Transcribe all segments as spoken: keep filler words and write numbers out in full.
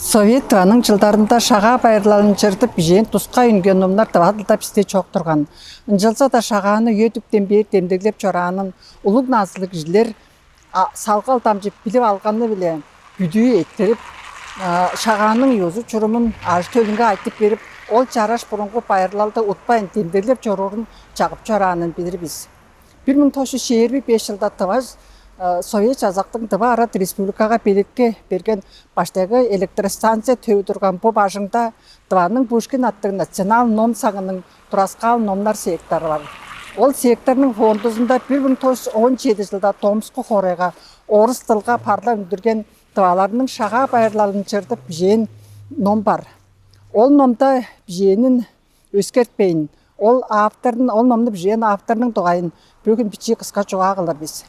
Совет Тываның чылдарында Шагаа байырлалын чырыдып бижээн тускай үнген номнар тыва дылда бисте чок турган. Ынчалза-даа Шагааны үе-дүптен бээр демдеглеп чораанын улуг назылыг кижилер салгал дамчып билип алганы-биле бүдүү эрттирип, Шагааның ёзу-чурумун ажы-төлүнге айтып берип, ол чараш бурунгу байырлалды утпайн демдеглеп чоруурун чагып чораанын билир бис. Бир муң тос чүс чээрби беш чылда Тыва Совет Чазактың Тыва Арат Республикага белекке берген баштайгы электростанция төвү турган бо бажыңда Тываның Пушкин аттыг национал ном саңының тураскаал номнар сектору бар. Ол секторнуң фондузунда бир муң тос чүс он чеди чылда Томску хоорайга орус дылга парлап үндүрген тываларның Шагаа байырлалын чырыдып бижээн ном бар. Ол номда бижээнин өскертпейн, ол автордун, ол номну бижээн авторнуң дугайын бөгүн бичии кыска чугаа кылыр бис.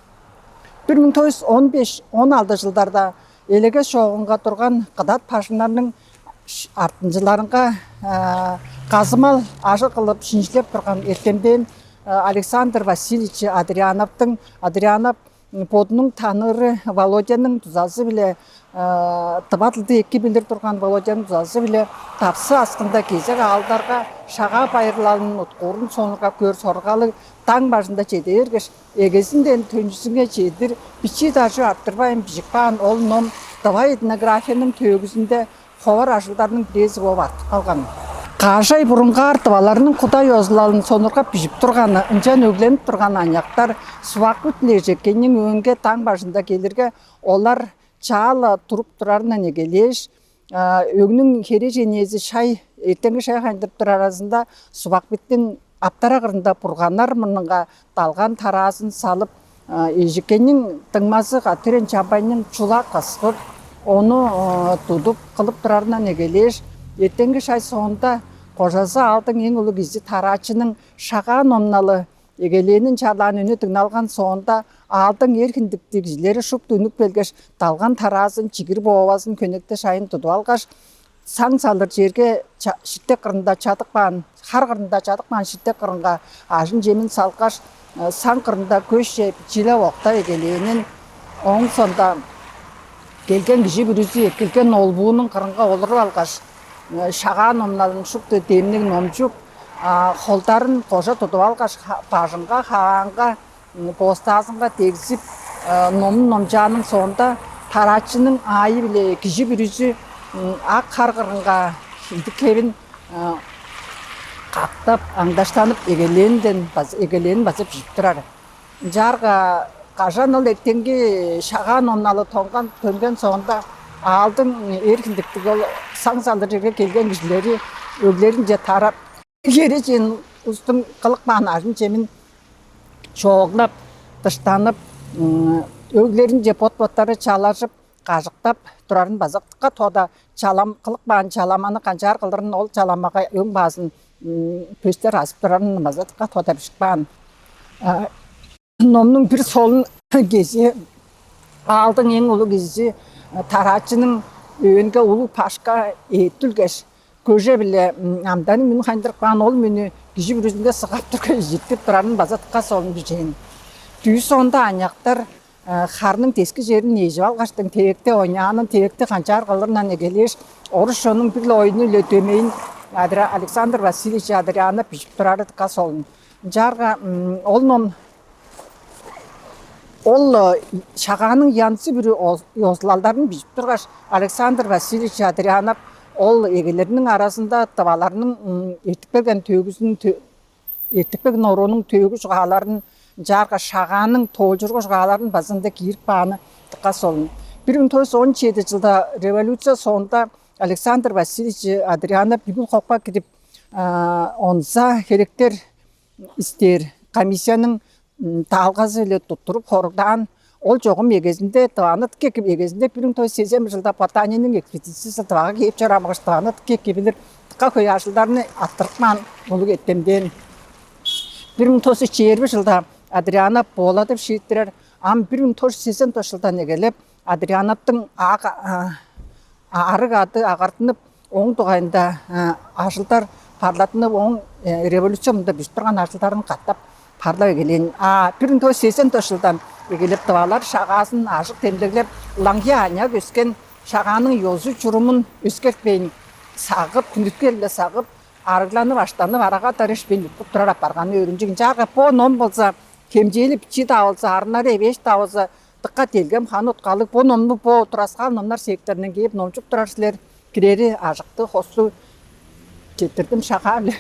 Бир муң тос чүс он беш, он алты чылдарда Элегес чоогунга турган кыдат бажыңнарның артынчыларынга казымал ажы кылып шинчилеп турган эртемден Александр Васильевич Адриановтың Адрианов бодунуң таныыры Володяның дузазы-биле, тыва дылды эки билир турган Володяның дузазы-биле дапсы аскында кезек аалдарга Шагаа байырлалын уткуурун сонургап көөр соргалыг даң бажында чеде бергеш, эгезинден төнчүзүнге чедир бичии-даа чүве арттырбайн бижип каан ол ном тыва этнографияның төөгүзүнде ховар ажылдарның бирээзи бооп артып калган. Каш ай бурунгаар тываларның куда ёзулалын сонургап бижип турганы, ынчан өгленип турган аныяктар Сувак-Бит-биле Эжеккейниң өөнге даң бажында келирге, олар чаа-ла туруп турарындан эгелээш, өөнүң херээжен ээзи шай, эртенги шай хайындырып турар аразында Сувак-Биттиң аптара кырында бурганнар мурнунга далган тараазын салып, Эжеккейниң дуңмазы Катырен Чамбайның чула кыскып, ону тудуп кылып турарындан эгелээш, эртенги шай соонда кожазы аалдың эң улуг кижизи тараачының Шагаа номналы эгелээнин чарлаан үнү дыңналган соонда, аалдың эр хиндиктиг кижилери шупту үнүп келгеш, далган тараазын, чигир боовазын, хөнекте шайын тудуп алгаш, саң салыр черге шиттек кырында чадып каан, хар кырында чадып каан шиттек кырынга ажын-чемин салгаш, саң кырында көсче чилеп октап эгелээнин, ооң соонда келген кижи бүрүзү эккелген олбуунуң кырынга олуруп алгаш, Шагаа номналын шупту демниг номчуп, холдарын кожа тудуп алгаш, бажынга, хаваанга, боостаазынга дегзип, номун номчааның соонда тараачының аайы-биле кижи бүрүзү ак хар кырынга хиндик хевин кактап, аңдаштанып эгелээнден база, эгелээнин база бижип турар. Ынчаарга кажан ол эртенги Шагаа номналы тонган, төнген соонда, аалдың эр хиндиктиг ол саң салыр черге келген кижилери өглеринче тарап, херээжен улустуң кылып каан ажын-чемин чооглап, дыштанып, өглеринче бот-боттары чалажып, кажыктап турарын база дыка тода чалам, кылып каан чаламаны канчаар кылырын, ол чаламага өң баазын пөстер азып турарын база дыка тода бижип каан. Номнуң бир солун кезии, аалдың эң улуг кижизи тараачының өөнге улуг пашка эъттүлгеш, көже-биле амданныг мүн хайындырып каан, ол мүнү кижи бүрүзүнге сыгап тургаш, ижиртип турарын база дыка солун бижээн. Дүү соонда аныяктар харның дески черин ээжип алгаштың, тевекте ойнаанын, тевекти канчаар кылырындан эгелээш, орус чоннуң бир-ле оюну-биле дөмейин Адри-, Александр Васильевич Адрианов бижип турары дыка солун. Ынчаарга ол ном, ол Шагааның янзы-бүрү ёзулалдарын бижип тургаш, Александр Васильевич Адрианов ол эгелерниң аразында тываларның эртип келген төөгүзүн, эртип келген оруунуң төөгү чугааларын, ынчаарга Шагааның тоожургу чугааларын база ында киирип кааны дыка солун. Бир муң тос чүс он чеди чылда революция соонда Александр Васильевич Адрианов бүгү хокка кирип, онза херектер истээр комиссияның даалгазы-биле туттуруп хоругдаан. Ол чогум эгезинде, Тываны дыка эки, эгезинде бир муң тос чүс сезен бир чылда Потаниниң экспедициясы Тывага кээп чораан болгаш, Тываны дыка эки билир, дыка хөй ажылдарны арттырып каан улуг эртемден. Бир муң тос чүс чээрби чылда Адрианов бооладып шииттирер. Ам бир муң тос чүс сезен тос чылдан эгелеп Адриановтуң ак, арыг ады агартынып, ооң дугайында ажылдар парлаттынып, ооң революция мында бижип турган ажылдарын катап парлап эгелээн. А бир муң тос чүс сезен тос чылдан эгелеп тывалар Шагаазын ажык демдеглеп, ылаңгыя аныяк өскен Шагааның ёзу-чурумун өскертпейн, сагып, хүндүткел-биле сагып, арыгланып, аштанып, арага-дары ишпейн уткуп турар апарганы өөрүнчүг. Ынчаарга бо ном болза хемчээли бичии-даа болза, арнары эвээш-даа болза, дыка делгем, ханы уткалыг. Бо номну бо тураскаал номнар секторундан кээп номчуп турар силер. Кирери ажыкты, хосту четтирдим, Шагаа-биле.